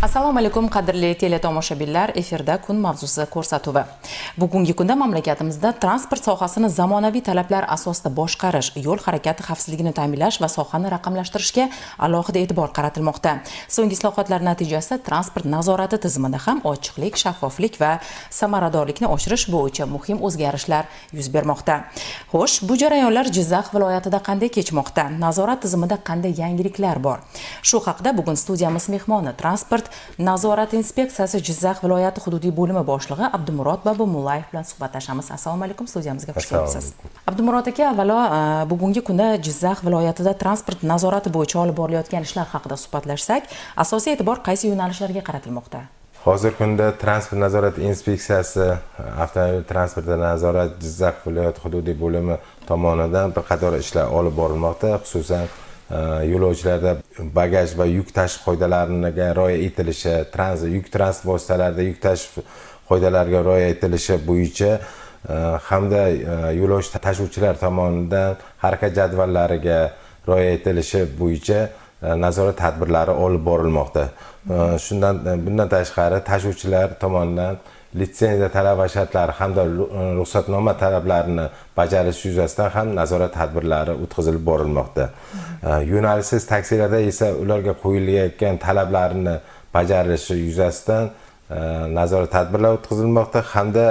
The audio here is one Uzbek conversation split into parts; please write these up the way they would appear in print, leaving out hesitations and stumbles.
Assalomu alaykum, qadrli teletomoshabinlar. Efirda "Kun mavzusi" ko'rsatuvi. Bugungi kunda mamlakatimizda transport sohasini zamonaviy talablar asosida boshqarish, yo'l harakati xavfsizligini ta'minlash va sohani raqamlashtirishga alohida e'tibor qaratilmoqda. So'nggi islohotlar natijasida transport nazorati tizimida ham ochiqlik, shaffoflik va samaradorlikni oshirish bo'yicha muhim o'zgarishlar yuz bermoqda. Xo'sh, bu jarayonlar Jizzax viloyatida qanday kechmoqda? Nazorat tizimida qanday yangiliklar bor? Shu haqida bugun studiyamiz mehmoni transport nazorati inspeksiyasi Jizzax viloyati hududiy bo'limi boshlig'i Abdumurod Bobomullayev bilan suhbatlashamiz. Assalomu alaykum, studiyamizga xush kelibsiz, Abdumurod aka. Avvalo bugungi kunda Jizzax viloyatida transport nazorati bo'yicha olib borilayotgan ishlar haqida suhbatlashsak, asosiy e'tibor qaysi yo'nalishlarga qaratilmoqda? Hozirgi kunda transport nazorati inspeksiyasi avtomobil transporti nazorat Jizzax viloyati hududiy bo'limi tomonidan bir qator ishlar olib borilmoqda. Xususan, yo'lovchilarda bagaj va yuk tashish qoidalariga rioya etilishi, yuk transport vositalarida yuk tashish qoidalariga rioya etilishi bo'yicha hamda yo'lovchi tashuvchilar tomonidan harakat jadvallariga rioya etilishi bo'yicha nazorat tadbirlari olib borilmoqda. Bundan tashqari, tashuvchilar tomonidan litsenziya talab va shartlari hamda ruxsatnoma talablarini bajarish yuzasidan ham nazorat tadbirlari o'tkazilib borilmoqda. Yo'nalishsiz taksilarda esa ularga qo'yilayotgan talablarni bajarilishi yuzasidan nazorat tadbirlari o'tkazilmoqda hamda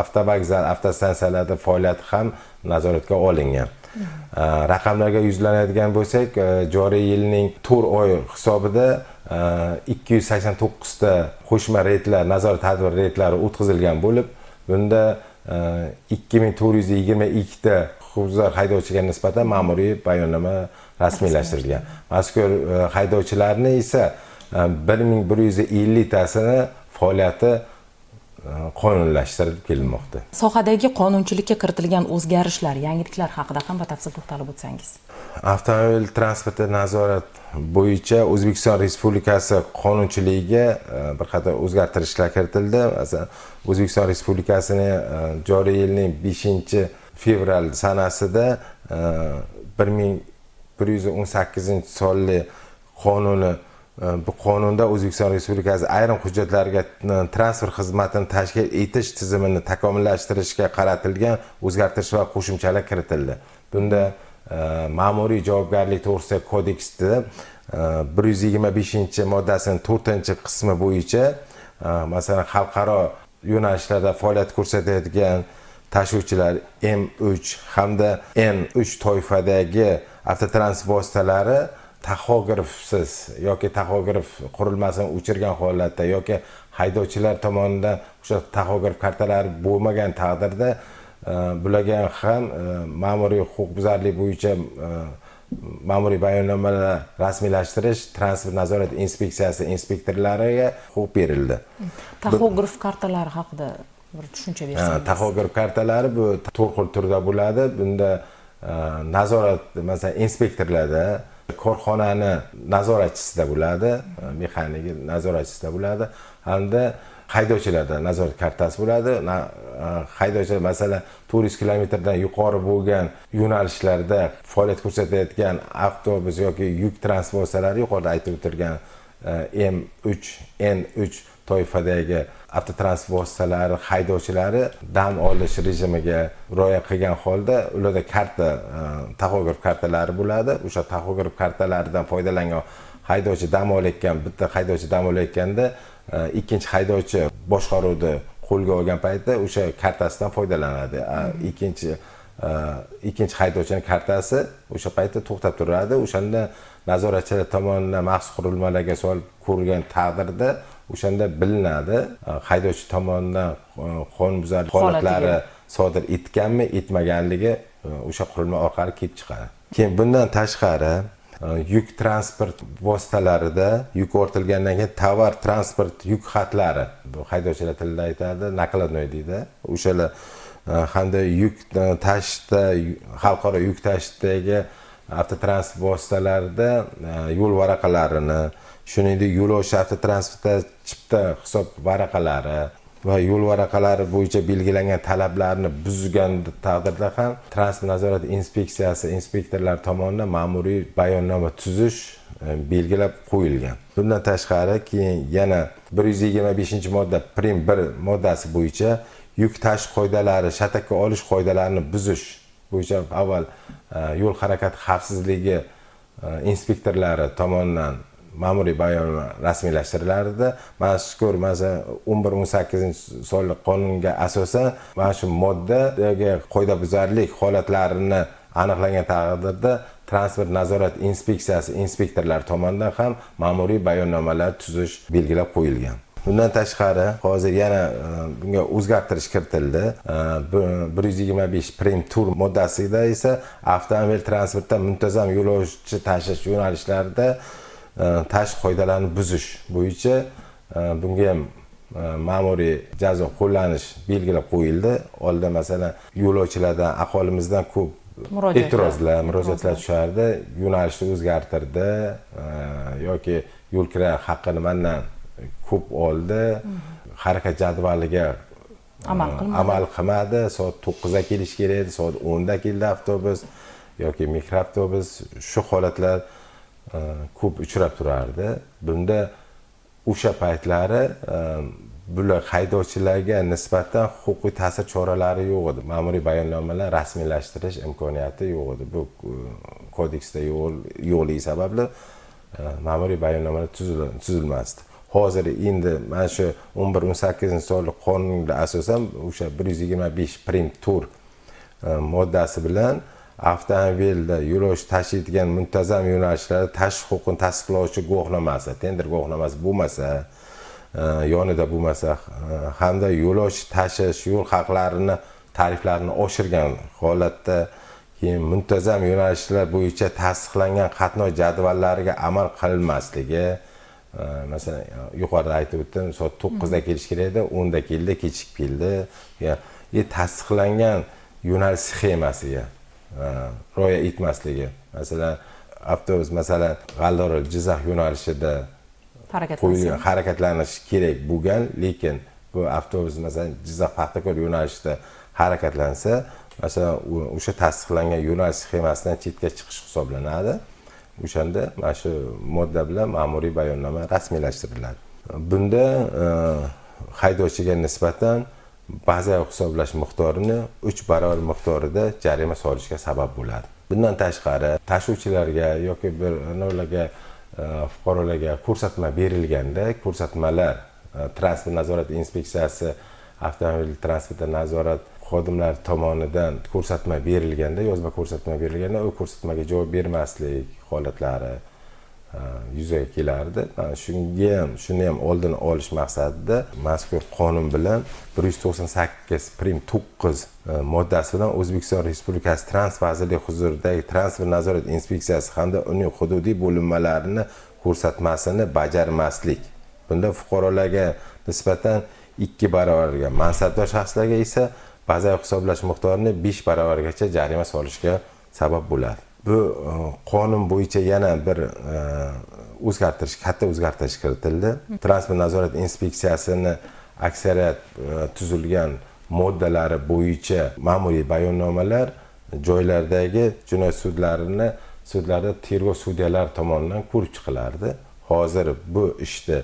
avtovokzal, avtostansiyalarda faoliyati ham nazoratga olingan. Raqamlarga yuzlanadigan bo'lsak, joriy yilning 4 oy hisobida 289 ta qo'shma reydlar, nazorat tadbir reydlari o'tkazilgan bo'lib, bunda 2422 ta huquqbuzar haydovchiga nisbatan ma'muriy bayonnoma rasmiylashtirilgan. Mazkur haydovchilarni esa 1150 tasini faoliyati qonuniylashtirilib kelinmoqda. Sohadagi qonunchilikka kiritilgan o'zgarishlar, yangiliklar haqida ham batafsil to'xtalib o'tsangiz. Avtomobil transporti nazorat bo'yicha O'zbekiston Respublikasi qonunchiligiga bir qator o'zgartirishlar kiritildi. Masalan, O'zbekiston Respublikasining joriy yilning 5 fevral sanasida 1118-sonli qonuni, bu qonunda O'zbekiston Respublikasi ayrim hujjatlariga transport xizmatini tashkil etish tizimini takomillashtirishga qaratilgan o'zgartirish va qo'shimchalar kiritildi. Bunda Ma'muriy javobgarlik to'g'risidagi kodeksda 125-moddasining to'rtinchi qismi bo'yicha, masalan, xalqaro yo'nalishlarda faoliyat ko'rsatayotgan tashuvchilar M3 hamda N3 toifadagi avtotransport vositalari taxografsiz yoki taxograf qurilmasini o'chirgan holatda yoki haydovchilar tomonidan o'sha taxograf kartalari bo'lmagan taqdirda, bularga ham ma'muriy huquqbuzarlik bo'yicha ma'muriy bayonnomalar rasmiylashtirish transport nazorat inspeksiyasi inspektorlariga huquq berildi. Taxograf kartalari haqida bir tushuncha bersangiz. Taxograf kartalari bu to'rt xil turda bo'ladi. Bunda nazorat, masalan, inspektorlarda, korxonani nazoratchisida bo'ladi, mexaniki nazoratchisida bo'ladi hamda haydovchilarda nazorat kartasi bo'ladi. Haydovchilar, masalan, 400 kilometrdan yuqori bo'lgan yo'nalishlarda faoliyat ko'rsatayotgan avtobus yoki yuk transport vositalari yuqorida aytib o'tilgan M3, N3 toifadagi avtotransport vositalari haydovchilari dam olish rejimiga rioya qilgan holda ularda karta, taxograf kartalari bo'ladi. O'sha taxograf kartalaridan foydalangan haydovchi dam olayotgan, bitta haydovchi dam olayotganda ikkinchi haydovchi boshqaruvni qo'lga olgan paytda o'sha kartasidan foydalanadi. Ikkinchi haydovchini kartasi o'sha paytda to'xtab turadi. O'shanda nazoratchilar tomonidan maxsus qurilmalarga solib ko'rilgan taqdirda o'shanda bilinadi, haydovchi tomonidan qonunbuzarlik holatlari sodir etganmi, etmaganligi o'sha qurilma orqali kelib chiqadi. Keyin bundan tashqari, yuk transport vositalarida yuk ortilgandan keyin tovar transport yuk xatlari, bu haydovchilar tilida aytadi, накладной deydi, o'shalar hamda yuk tashishda, xalqaro yuk tashishdagi avtotransport vositalarida yo'l varaqalarini, shuningdek, yo'lovchi avtotransportda chipta hisob varaqalari va yo'l varaqalari bo'yicha belgilangan talablarni buzgan taqdirda ham transport nazorat inspeksiyasi inspektorlari tomonidan ma'muriy bayonnoma tuzish. belgilab qo'yilgan. Bundan tashqari keyin yana 125-modda prim 1 moddasi bo'yicha yuk tashish qoidalari, shatakka olish qoidalarini buzish bo'yicha avval yo'l harakati xavfsizligi inspektorlari tomonidan ma'muriy bayonnoma rasmiylashtirilardi. Mazkur masalan 11-18 sonli qonunga asosan mana shu moddadagi qoidabuzarlik holatlarini aniqlangan taqdirda transport nazorat inspeksiyasi inspektorlari tomonidan ham ma'muriy bayonnomalar tuzish belgilab qo'yilgan. Bundan tashqari hozir yana bunga o'zgartirish kiritildi. 125 prim 4 moddasida esa avtomobil transportda muntazam yo'lovchi tashish yo'nalishlarida tashish qoidalarini buzish bo'yicha bunga ham ma'muriy jazo qo'llanish belgilab qo'yildi. Oldin masalan yo'lovchilardan, aholimizdan ko'p murojaatlar. E'tirozlar, murojaatlar tushardi: yo'nalishni o'zgartirdi yoki yo'l kira haqqini mandan ko'p oldi, harakat jadvaliga amal qilmadi. Amal qilmadi, soat 9da kelishi kerak edi, soat 10da keldi avtobus yoki mikroavtobus. Shu holatlar ko'p uchrab turardi. Bunda o'sha paytlari bular haydovchilarga nisbatan huquqiy ta'sir choralari yo'q edi, ma'muriy bayonnomalar rasmiylashtirish imkoniyati yo'q edi. Bu kodeksda yo'qligi sababli ma'muriy bayonnomalar tuzilmasdi. Hozir endi mana shu 11-18 sonli qonunga asosan o'sha 125 prim 4 moddasi bilan avtomobilda yo'lovchi tashiydigan muntazam yo'nalishlarda tashish huquqini tasdiqlovchi guvohnomasi, tender guvohnomasi bo'lmasa, yonida bo'lmasa hamda yo'lovchi tashish yo'l haqlarini tariflarini oshirgan holatda, keyin muntazam yo'nalishlar bo'yicha tasdiqlangan qatnov jadvallariga amal qilmasligi, masalan, yuqorida aytib o'tdim, soat 9da kelish kerak edi, 10da keldi, kechikib keldi, tasdiqlangan yo'nalish sxemasiga rioya etmasligi, masalan, avtobus, masalan, G'alldoril Jizzax yo'nalishida harakatlansa, qo'yilgan, harakatlanishi kerak bo'lgan, lekin bu avtobus, masalan, Jizzax Paxtakor yo'nalishida harakatlansa, masalan, o'sha tasdiqlangan yo'nalish sxemasidan chetga chiqish hisoblanadi. O'shanda mana shu modda bilan ma'muriy bayonnoma rasmiylashtiriladi. Bunda haydovchiga nisbatan bazaviy hisoblash miqdorini 3 barobar miqdorida jarima solishga sabab bo'ladi. Bundan tashqari tashuvchilarga yoki bir nimalarga, fuqarolarga ko'rsatma berilganda, ko'rsatmalar transport nazorat inspeksiyasi avtomobil transporti nazorat xodimlari tomonidan ko'rsatma berilganda, yozma ko'rsatma berilganda, u ko'rsatmaga javob bermaslik holatlari yuzaga kelardi. Mana shunga ham, shuni ham oldini olish maqsadida mazkur qonun bilan 198 prim 9 moddasi bilan O'zbekiston Respublikasi Transport vazirligi huzuridagi transport nazorat inspeksiyasi hamda uning hududiy bo'linmalarini ko'rsatmasini bajarmaslik, bunda fuqarolarga nisbatan 2 barobarga, mansabdor shaxslarga esa bazaviy hisoblash miqdorini 5 barobargacha jarima solishga sabab bo'ladi. Bu qonun bo'yicha yana bir o'zgartirish, katta o'zgartirish kiritildi. Transport nazorat inspeksiyasini aksariyat tuzilgan moddalari bo'yicha ma'muriy bayonnomalar joylardagi jinoyat sudlarda tergov sudyalari tomonidan ko'rib chiqilardi. Hozir bu ishni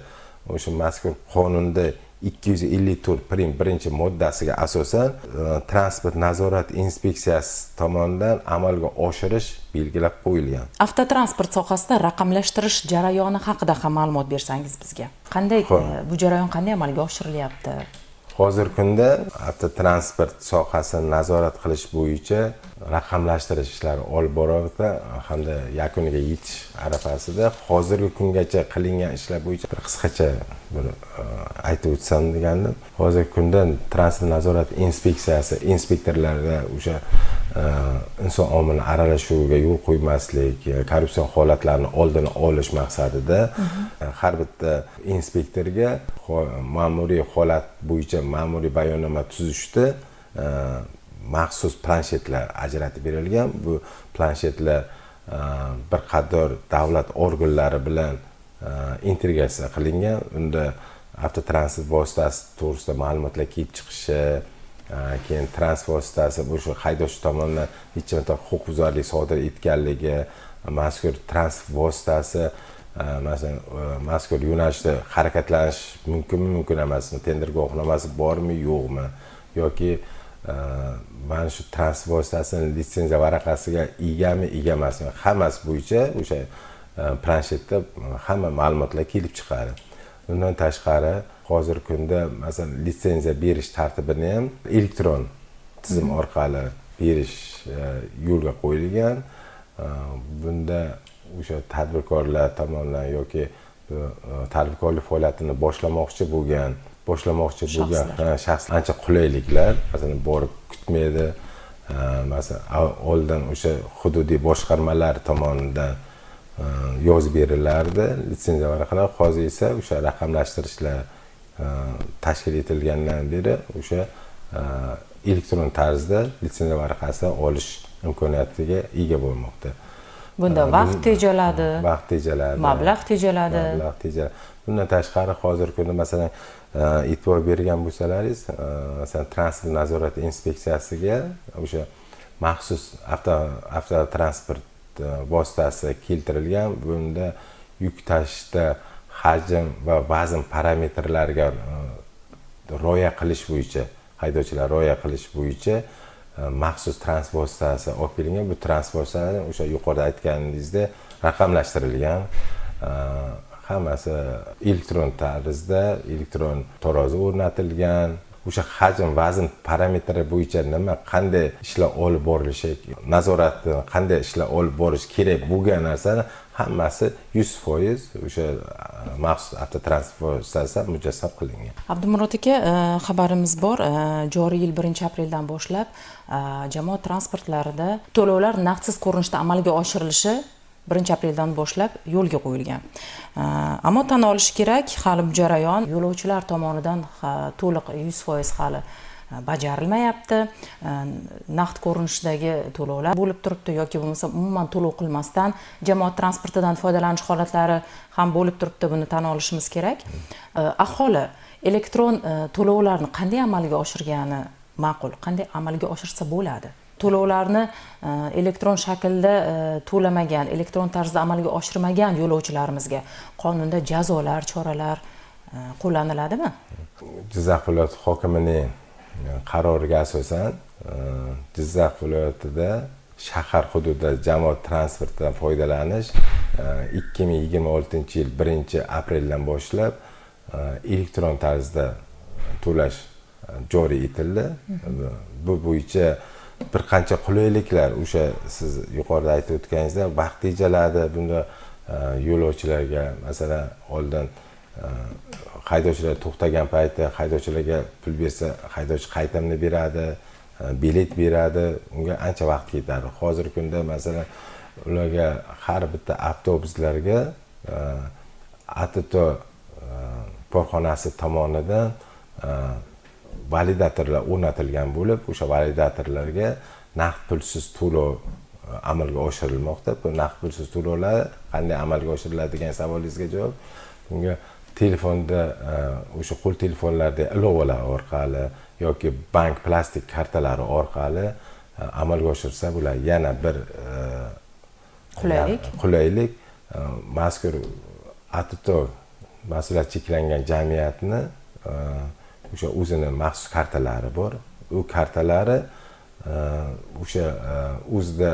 o'sha mazkur qonunda 254 prim birinchi moddasiga asosan transport nazorat inspeksiyasi tomonidan amalga oshirish belgilab qo'yilgan. Avtotransport sohasida raqamlashtirish jarayoni haqida ham ma'lumot bersangiz bizga. Qanday bu jarayon qanday amalga oshirilyapti? Hozirgi kunda avtotransport sohasini nazorat qilish bo'yicha raqamlashtirish ishlari olib borilmoqda hamda yakuniga yetish arafasida. Hozirgi kungacha qilingan ishlar bo'yicha bir qisqacha bir aytib o'tsam degandim. Hozirgi kunda transport nazorat inspeksiyasi inspektorlarida o'sha inson omili aralashuviga yo'l qo'ymaslik, korrupsion holatlarni oldini olish maqsadida har bitta inspektorga ma'muriy holat bo'yicha ma'muriy bayonnoma tuzishda maxsus planshetlar ajratib berilgan. Bu planshetlar bir qator davlat organlari bilan integratsiya qilingan. Unda avtotransport vositasi to'g'risida ma'lumotlar kelib chiqishi, keyin transport vositasi o'sha haydovchi tomonidan necha marta huquqbuzarlik sodir etganligi. Mazkur transport vositasi masalan mazkur yo'nalishda harakatlanish mumkinmi, mumkin emasmi, tender guvohnomasi bormi, yo'qmi, yoki mana shu transport vositasini litsenziya varaqasiga egami, ega emasmi, hammasi bo'yicha o'sha planshetda hamma ma'lumotlar kelib chiqadi. Undan tashqari hozirgi kunda masalan litsenziya berish tartibini ham elektron tizim orqali berish yo'lga qo'yilgan. Bunda o'sha tadbirkorlar tomonidan yoki tadbirkorlik faoliyatini boshlamoqchi bo'lgan shaxs ancha qulayliklar, masalan borib kutmaydi, masalan oldin o'sha hududiy boshqarmalar tomonidan yozib berilardi litsenziya varaqalari. Hozir esa o'sha raqamlashtirishlar tashkil etilgandan beri o'sha elektron tarzda litsenziya varaqasi olish imkoniyatiga ega bo'lmoqda. Bunda vaqt tejaladi, mablag' tejaladi. Bundan tashqari hozirgi kunda masalan e'tibor bergan bo'lsalaringiz, masalan transport nazorati inspeksiyasiga o'sha maxsus avtotransport vositasi keltirilgan. Bunda yuk tashishda hajm va vazn parametrlariga rioya qilish bo'yicha, haydovchilar rioya qilish bo'yicha maxsus transport vositasi olib kelingan. Bu transport vositasi o'sha yuqorida aytganingizdek raqamlashtirilgan, hammasi elektron tarzda, elektron tarozi o'rnatilgan. O'sha hajm, vazn parametri bo'yicha nima, qanday ishlar olib borilishi, nazoratni qanday ishlar olib borish kerak bo'lgan narsani hammasi 100% o'sha maxsus avtotransport vositasida mujassam qilingan. Abdumurod aka, xabarimiz bor, joriy yil 1-apreldan boshlab jamoat transportlarida to'lovlar naqdsiz ko'rinishda amalga oshirilishi 1-apreldan boshlab yo'lga qo'yilgan. Ammo tan olish kerak, hali bu jarayon yo'lovchilar tomonidan to'liq 100% hali bajarilmayapti. Naqd ko'rinishidagi to'lovlar bo'lib turibdi yoki bo'lmasa umuman to'lov qilmasdan jamoat transportidan foydalanish holatlari ham bo'lib turibdi, buni tan olishimiz kerak. Aholi elektron to'lovlarni qanday amalga oshirgani ma'qul, qanday amalga oshirsa bo'ladi? To'lovlarni elektron shaklda to'lamagan, elektron tarzda amalga oshirmagan yo'lovchilarimizga qonunda jazolar, choralar qo'llaniladimi? Jizzax viloyati hokimining qaroriga asosan Jizzax viloyatida shahar hududida jamoat transportidan foydalanish 2026-yil 1-apreldan boshlab elektron tarzda to'lash joriy etildi. Bu bo'yicha bir qancha qulayliklar, o'sha siz yuqorida aytib o'tganingizdek vaqt tejaladi. Bunda yo'lovchilarga masalan oldin haydovchilar to'xtagan payti haydovchilarga pul bersa, haydovchi qaytamni beradi, bilet beradi, unga ancha vaqt ketadi. Hozirgi kunda masalan ularga har bitta avtobuslarga ATT korxonasi tomonidan validatorlar o'rnatilgan bo'lib, o'sha validatorlarga naqd pulsiz to'lov amalga oshirilmoqda. Bu naqd pulsiz to'lovlar qanday amalga oshiriladi degan savolingizga javob, bunga telefonda o'sha qo'l telefonlarda ilovalar orqali yoki bank plastik kartalari orqali amalga oshirsa bo'ladi. Yana bir qulaylik mazkur ATT mas'uliyati cheklangan jamiyatni o'sha o'zini maxsus kartalari bor. U kartalari o'sha o'zida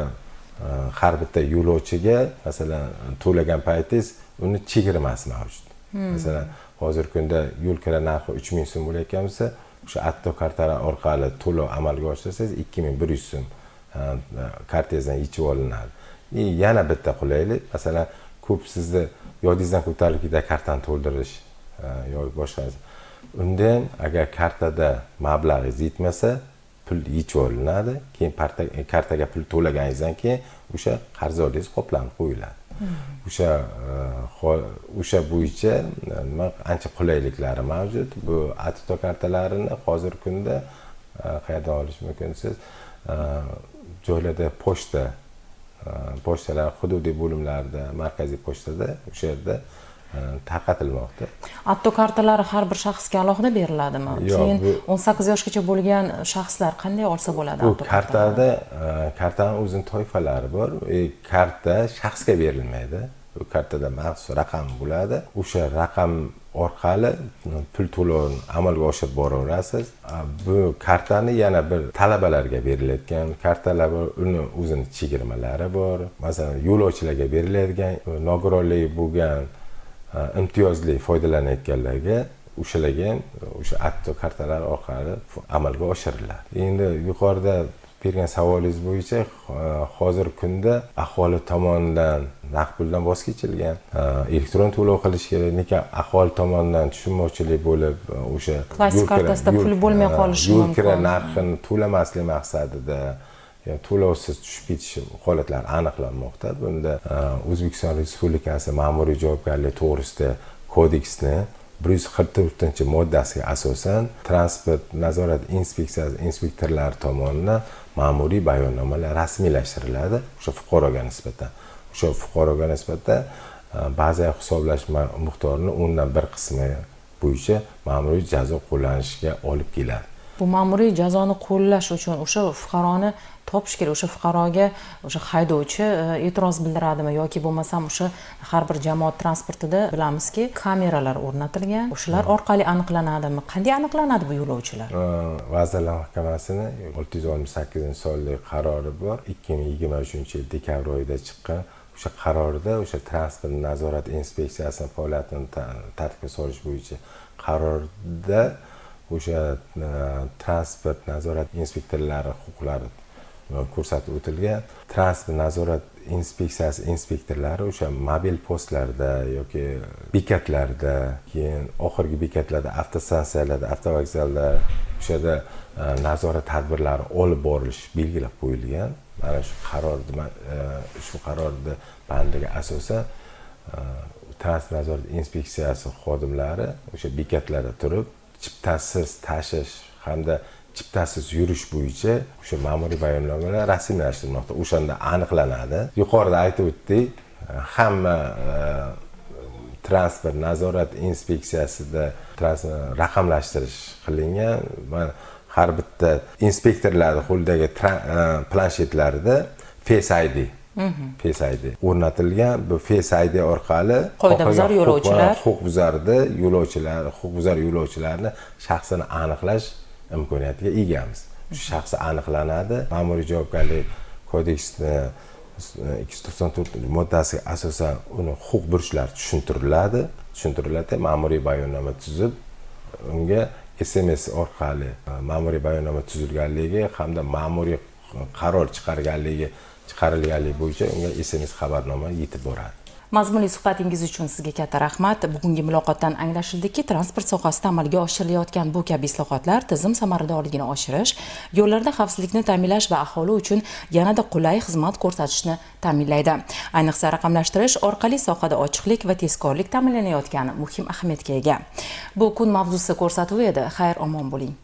har bitta yo'lovchiga masalan to'lagan paytingiz uni chegirmasi mavjud. Masalan hozirgi kunda yo'l kira narxi 3000 so'm bo'layotgan bo'lsa, o'sha ATT kartalari orqali to'lov amalga oshirsangiz 2100 so'm kartangizdan yechib olinadi. Yana bitta qulaylik, masalan ko'p sizni yodingizdan ko'tarilib ketadi kartani to'ldirish yoki boshqa narsa. Unda ham agar kartada mablag'ingiz yetmasa, pul yechib olinadi. Keyin kartaga pul to'laganingizdan keyin o'sha qarzdorligingiz qoplanib qo'yiladi. O'sha bo'yicha nima ancha qulayliklari mavjud. Bu ATT kartalarini hozirgi kunda qayerdan olish mumkin? Siz joylarda pochtalar hududiy bo'limlarida, markaziy pochtada o'sha yerda tarqatilmoqda. Atto kartalari har bir shaxsga alohida beriladimi? Keyin 18 yoshgacha bo'lgan shaxslar qanday olsa bo'ladi? Bu kartada kartani o'zini toifalari bor. Karta shaxsga berilmaydi. Bu kartada maxsus raqam bo'ladi. O'sha raqam orqali pul to'lovini amalga oshirib boraverasiz. Bu kartani yana bir talabalarga berilayotgan kartalar bor, uni o'zini chegirmalari bor. Masalan, yo'lovchilarga beriladigan, nogironligi bo'lgan, imtiyozli foydalanayotganlarga, o'shalarga ham o'sha atto kartalari orqali amalga oshiriladi. Endi yuqorida bergan savolingiz bo'yicha hozirgi kunda aholi tomonidan naqd puldan voz kechilgan, elektron to'lov qilish kerak. Lekin aholi tomonidan tushunmovchilik bo'lib, o'sha plastik kartasida pul bo'lmay qolishi mumkin. Yo'l kira narxini to'lamaslik maqsadida to'lovsiz tushib ketish holatlari aniqlanmoqda. Bunda O'zbekiston Respublikasi ma'muriy javobgarlik to'g'risida kodeksni 144-moddasiga asosan transport nazorat inspeksiyasi inspektorlari tomonidan ma'muriy bayonnomalar rasmiylashtiriladi o'sha fuqaroga nisbatan. O'sha fuqaroga nisbatan bazaviy hisoblash miqdorini 1/10 qismi bo'yicha ma'muriy jazo qo'llanishga olib keladi. Bu ma'muriy jazoni qo'llash uchun o'sha fuqaroni topish kerak. O'sha fuqaroga o'sha haydovchi e'tiroz bildiradimi yoki bo'lmasam o'sha har bir jamoat transportida bilamizki kameralar o'rnatilgan, o'shalar orqali aniqlanadimi? Qanday aniqlanadi bu yo'lovchilar? Vazirlar Mahkamasining 668-sonli qarori bor. 2023-yil dekabr oyida chiqqan o'sha qarorda o'sha transport nazorat inspeksiyasining faoliyatini tartibga solish bo'yicha qarorda o'sha transport nazorat inspektorlari huquqlari ko'rsatib o'tilgan. Transport nazorat inspeksiyasi inspektorlari o'sha mobil postlarda yoki bekatlarda, keyin oxirgi bekatlarda, avtostansiyalarda, avtovokzalda o'sha yerda nazorat tadbirlari olib borilishi belgilab qo'yilgan. Mana shu qarorda, shu qarorda bandiga asosan transport nazorat inspeksiyasi xodimlari o'sha bekatlarda turib chiptasiz tashish hamda chiptasiz yurish bo'yicha o'sha ma'muriy bayonnomalar rasmiylashtirilmoqda. O'shanda aniqlanadi. Yuqorida aytib o'tdik, hamma transport nazorat inspeksiyasida raqamlashtirish qilingan. Har bitta inspektorlarning qo'lidagi planshetlarida Face ID Face ID o'rnatilgan. Bu Face ID orqali qoidabuzar yo'lovchilar, huquqbuzar yo'lovchilarni shaxsini aniqlash imkoniyatiga egamiz. Shu shaxsi aniqlanadi. Ma'muriy javobgarlik kodeksini 294 moddasiga asosan uni huquq burchlari tushuntiriladi. Ma'muriy bayonnoma tuzib, unga SMS orqali ma'muriy bayonnoma tuzilganligi hamda ma'muriy qaror chiqarilganligi bo'yicha unga SMS xabarnoma yetib boradi. Mazmunli suhbatingiz uchun sizga katta rahmat. Bugungi muloqotdan anglashildiki, transport sohasida amalga oshirilayotgan bu kabi islohotlar tizim samaradorligini oshirish, yo'llarda xavfsizlikni ta'minlash va aholi uchun yanada qulay xizmat ko'rsatishni ta'minlaydi. Ayniqsa raqamlashtirish orqali sohada ochiqlik va tezkorlik ta'minlanayotgani muhim ahamiyatga ega. Bu kun mavzusi ko'rsatuvi edi. Xayr, omon bo'ling.